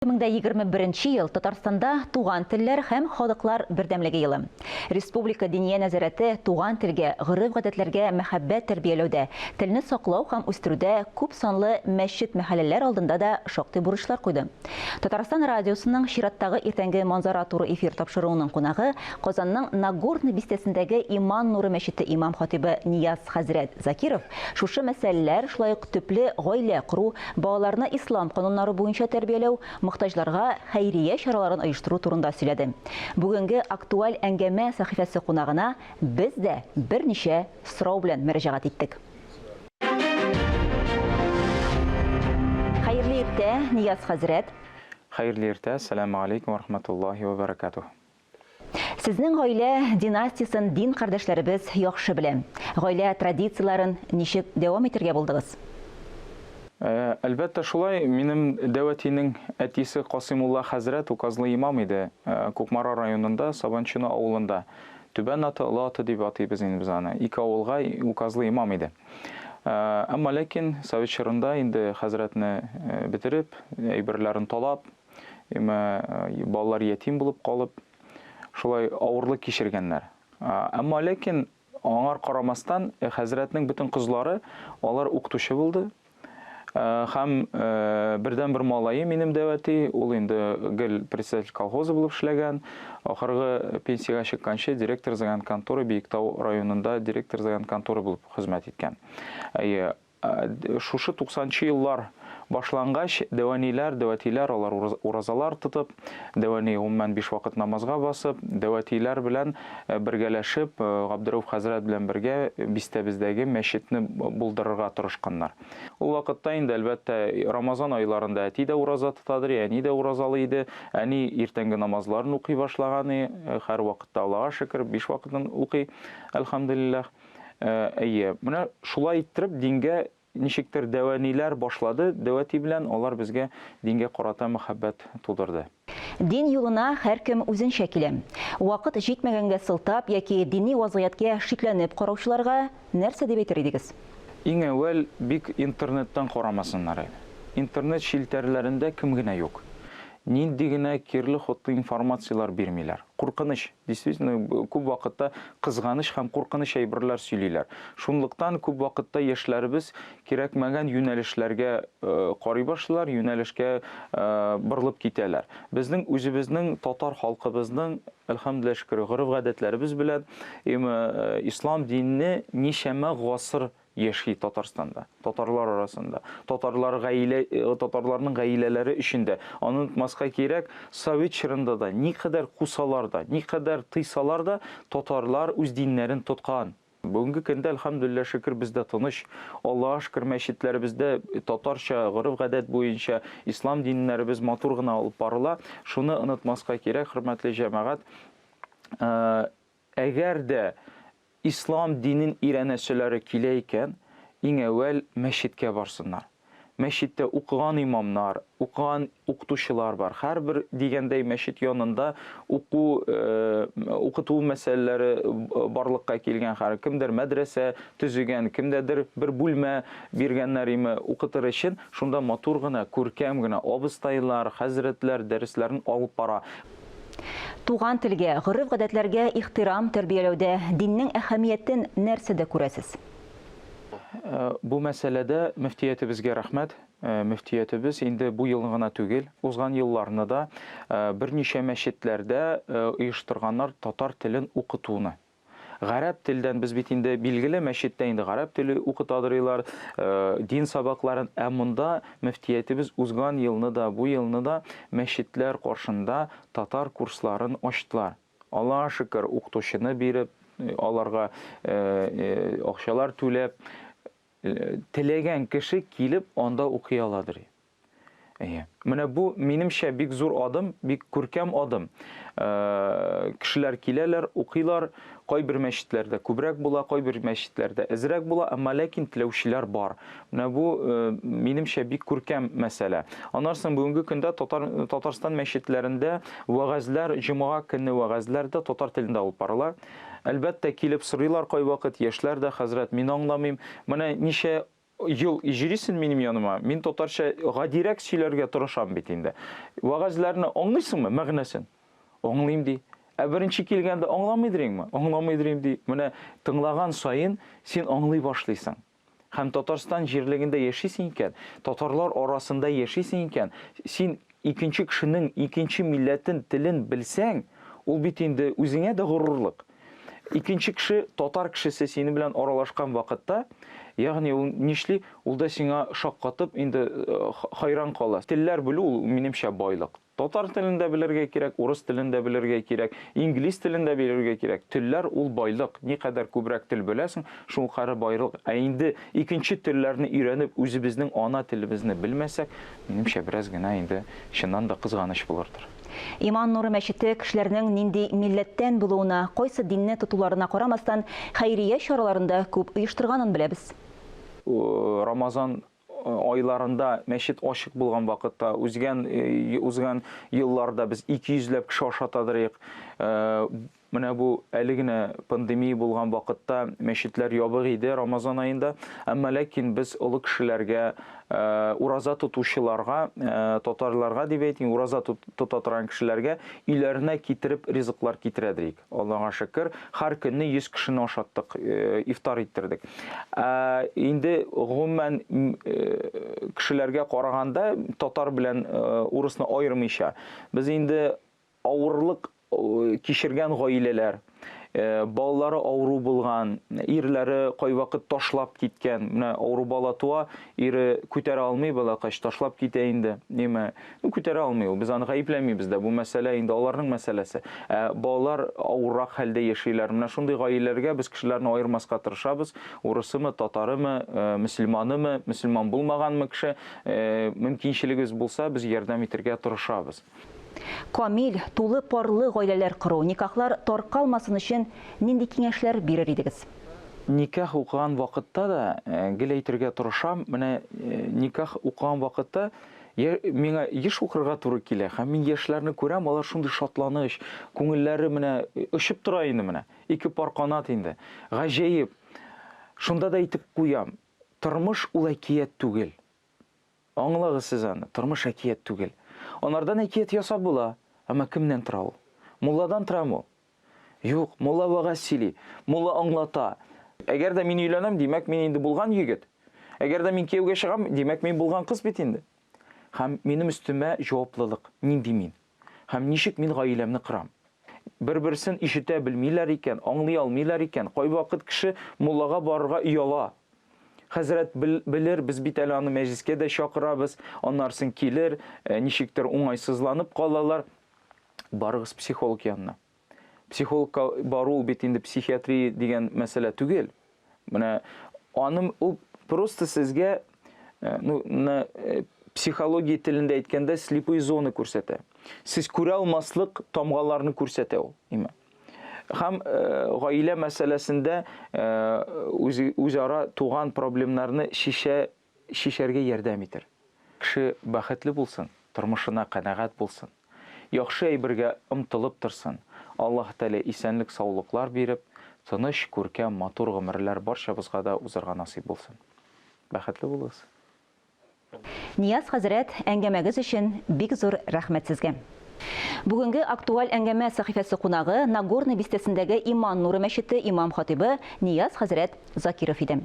2021 ел Татарстанда туган телләр һәм халыклар бердәмлеге елы. Республика Диния нәзарәте туган телгә, гореф-гадәтләргә мәхәббәт тәрбияләүдә, телне саклау һәм үстерүдә күп санлы мәчет-мәхәлләләр алдында да шактый бурычлар куйды. Татарстан радиосының чираттагы иртәнге Манзара туры эфир тапшыруының кунагы Казанның Нагорный бистәсендәге Иман нуры мәчете имам-хатыйбы Нияз хәзрәт Закиров шушы мәсьәләләр, шулай ук төпле гаилә кору, балаларны ислам кануннары буенча тәрбияләү, мохтаҗларга хәйрия чараларын оештыру турында сөйләде. Бүгенге актуаль әңгәмә сәхифәсе кунагына без дә берничә сорау белән мөрәҗәгать иттек. Хәерле иртә, Нияз хәзрәт! Хәерле иртә, Әссәламү алейкум вә рахматуллаһи вә бәрәкәтүһ. Сезнең гаилә династиясен дин кардәшләребез яхшы белә. Гаилә традицияләрен ничек дәвам итәргә булдыгыз? Әлбәттә, шулай. Минем дәү әтинең әтисе Касыймулла хәзрәт указлы имам иде. Кукмара районында, Сабанчино авылында. Түбән Аты, Олы Аты дип атыйбыз инде без аны. Ике авылга указлы имам иде. Әмма ләкин совет чорында инде хәзрәтне бетереп, әйберләрен талап, Әмма балалар ятим булып калып, шулай авырлык кичергәннәр. Әмма ләкин аңар карамастан, хәзрәтнең бөтен кызлары, алар укытучы булды. Һәм бердән-бер малае минем дәү әти, ул инде гел председатель колхозы булып эшләгән. Ахыргы пенсиягә чыкканчы директор загранконторы Биектау районында директор загранконторы булып хезмәт иткән. Әйе, Шушы туксанчы еллар башлангач, дәвәниләр, дәвәтиләр, алар уразалар тотып, дәвәни гомумән биш вакыт намазга басып, дәвәтиләр белән бергәләшеп, Габдерәүф хәзрәт белән бергә бистәбездәге мәчетне булдырырга тырышканнар. Ул вакытта инде, әлбәттә, Рамазан айларында әти дә ураза тотадыр, әни дә уразалы иде. Әни иртәнге намазларын укый башлаган, һәрвакытта, Аллага шөкер, биш вакытын укый, әлхәмдүлилләһ. Әйе, менә шулай иттереп дингә ничектер дәвәниләр башлады, дәвәти белән алар безгә дингә карата мәхәббәт тудырды. Дин юлына һәркем үзенчә килә. Вакыт җитмәгәнгә сылтап яки дини вазгыятькә шикләнеп караучыларга нәрсә дип әйтер идегез? Иң әүвәл бик интернеттан карамасыннар иде. Интернет челтәрләрендә кем генә юк. Нинди генә кирле-хотлы информацияләр бирмиләр. Куркыныч. Действительно, күп вакытта кызганыч һәм куркыныч әйберләр сөйлиләр. Шунлыктан күп вакытта яшьләребез кирәкмәгән юнәлешләргә карый башлыйлар, юнәлешкә борылып китәләр. Безнең үзебезнең татар халкыбызның, әлхәмдүлилләһ шөкер, гореф-гадәтләребез белән ислам дине ничәмә гасыр яши Татарстанда, татарлар арасында, татарлар гаилә, э, татарларның гаиләләре эчендә. Аны онытмаска кирәк, совет чорында да никадәр кусалар да, никадәр тыйсалар да, татарлар үз диннәрен тоткан. Бүгенге көндә, әлхәмдүлилләһ шөкер, бездә тыныч. Аллаһка шөкер, мәчетләребездә татарча, гореф-гадәт буенча ислам диннәребез матур гына алып барыла. Шуны онытмаска кирәк, хөрмәтле җәмәгать. Э, әгәр дә Ислам динен өйрәнәселәре килә икән, иң әүвәл мәчеткә барсыннар. Мәчеттә укыган имамнар, укыган укытучылар бар. Һәрбер дигәндәй мәчет янында уку, укыту мәсьәләләре барлыкка килгән. Һәр кемдер мәдрәсә төзегән, кемдәдер бер бүлмә биргәннәр име укытыр өчен. Шунда матур гына, күркәм генә абыстайлар, хәзрәтләр дәресләрен алып бара. Туган телгә, гореф-гадәтләргә ихтирам тәрбияләүдә диннең әһәмиятен нәрсәдә күрәсез? Бу мәсьәләдә мөфтиятебезгә рәхмәт. Мөфтиятебез инде бу елны гына түгел, узган елларны да берничә мәчетләрдә оештырганнар татар телен укытуны. Гарәп телдән без бит инде билгеле мәчеттә инде гарәп теле укытадырыйлар, э, дин сабакларын, ә монда мөфтиятебез узган елны да, бу елны да мәчетләр каршында татар курсларын ачтылар. Аллаһка шөкер, укытучыны биреп, э, аларга э, акчалар түләп, теләгән кеше килеп анда укый аладыр. Әйе. Менә бу, минемчә, бик зур адым, бик күркәм адым. Э, кешеләр киләләр, укыйлар. Кайбер мәчетләрдә күбрәк була, кайбер мәчетләрдә әзрәк була, әмма ләкин теләүчеләр бар. Менә бу, э, минемчә, бик күркәм мәсьәлә. Аннан соң бүгенге көндә татар Татарстан мәчетләрендә вәгазьләр, җомга көнне вәгазьләр дә татар телендә алып барыла. Әлбәттә, килеп сорыйлар кайвакыт яшьләр дә, хәзрәт, мин аңламыйм. Менә ничә ел җөрисен минем яныма, мин татарча гадирәк сөйләргә тырышам бит инде. Вәгазьләрне аңлыйсыңмы, мәгънәсен? Аңлыйм, ди. Ә беренче килгәндә аңламыйдыр Аңламыйдыр ди. Менә тыңлаган саен син аңлый башлыйсың. Һәм Татарстан җирлегендә яшисең икән, татарлар арасында яшисең икән, син икенче кешенең, икенче милләтен, телен белсәң, ул бит инде үзеңә дә горурлык. Икенче кеше, татар кешесе синең белән аралашкан вакытта, ягъни ул нишли, ул да сиңа шаккатып, инде э, хайран кала. Телләр белү ул, минемчә, байлык. Татар телен дә белергә кирәк, урыс телен дә белергә кирәк, инглиз телен дә белергә кирәк. Телләр ул байлык. Никадәр күбрәк тел беләсең, шулкадәр байлык. Ә инде икенче телләрне өйрәнеп, үзебезнең ана телебезне белмәсәк, минемчә, бераз генә инде чыннан да кызганыч булырдыр. Иман нуры мәчете кешеләрнең нинди милләттән булуына, кайсы динне тотуларына карамастан, хәйрия чараларын да күп оештырганын беләбез. Рамазан айларында мәчет ачык булган вакытта, үзгән узган елларда без 200 ләп кеше ашатадырыйк. Менә бу әле генә пандемия булган вакытта мәчетләр ябык иде Рамазан аенда. Әмма ләкин без олы кешеләргә, ураза тотучыларга, татарларга дип әйтим, ураза тота торган кешеләргә өйләренә китереп ризыклар китерәдерик. Аллага шөкер, һәр көнне 100 кешене ашаттык, э, ифтар иттердек. Ә, инде гомумән э, кешеләргә караганда татар белән э, урысны аермыйча, без инде авырлык кичергән гаиләләр, балалары авыру булган, ирләре кайвакыт ташлап киткән. Менә авыру бала туа, ире күтәрә алмый балакач, ташлап китә инде. Ниме? Ну, күтәрә алмый ул. Без аны гаепләмибез дә. Бу мәсьәлә инде аларның мәсьәләсе. Ә балалар авыррак хәлдә яшиләр. Менә шундый гаиләләргә без кешеләрне аермаска тырышабыз. Урысымы, татарымы, э, мөселманымы, мөселман булмаганмы кеше, э, мөмкинчелегебез булса, без ярдәм итәргә тырышабыз. Камил, тулы парлы гаиләләр кору, никахлар таркалмасын өчен нинди киңәшләр бирер идегез? Никах укыган вакытта да э, гел әйтергә тырышам, менә никах укыган вакытта Миңа еш укырга туры килә, һәм мин яшьләрне күрәм, алар шундый шатланыч, күңелләре менә очып тора инде менә. Ике пар канат инде. Гаҗәеп. Шунда да әйтеп куям, тормыш ул әкият түгел. Аңлагыз сез аны, тормыш әкият түгел. Анардан әкият ясап була, әмма кемнән тора ул? Мулладан торамы ул? Юк, мулла вәгазь сөйли, мулла аңлата. Әгәр дә мин өйләнәм, димәк, мин инде булган егет. Әгәр дә мин кияүгә чыгам, димәк, мин булган кыз бит инде. Һәм минем өстемә җаваплылык, нинди мин? Һәм ничек мин гаиләмне корам? Бер-берсен ишетә белмиләр икән, аңлый алмыйлар икән, кайвакыт кеше муллага барырга ояла. Хәзрәт белер, без бит әле аны мәҗлескә дә чакырабыз, аннарсын килер, э, ничектер уңайсызланып калалар. Барыгыз психолог янына. Психологка бару ул бит инде психиатрия дигән мәсьәлә түгел. Менә аның ул просто сезгә э, ну, на э, психология телендә әйткәндә слепые зоны күрсәтә. Сез күрә алмаслык тамгаларны күрсәтә ул. Име. Һәм э, гаилә мәсьәләсендә үз, үзара туган проблемнарны шишә чишәргә ярдәм итер. Кеше бәхетле булсын, тормышына канәгать булсын, яхшы әйбергә омтылып торсын. Аллаһ Тәгалә исәнлек-саулыклар биреп, тыныч, күркәм, матур гомерләр барчабызга да узырга насыйп булсын. Бәхетле булыгыз. Нияз хәзрәт, әңгәмәгез өчен бик зур рәхмәт сезгә. Бүгенге актуаль әңгәмә сәхифәсе кунагы Нагорный бистәсендәге Иман нуры мәчете имам-хатыйбы Нияз хәзрәт Закиров иде.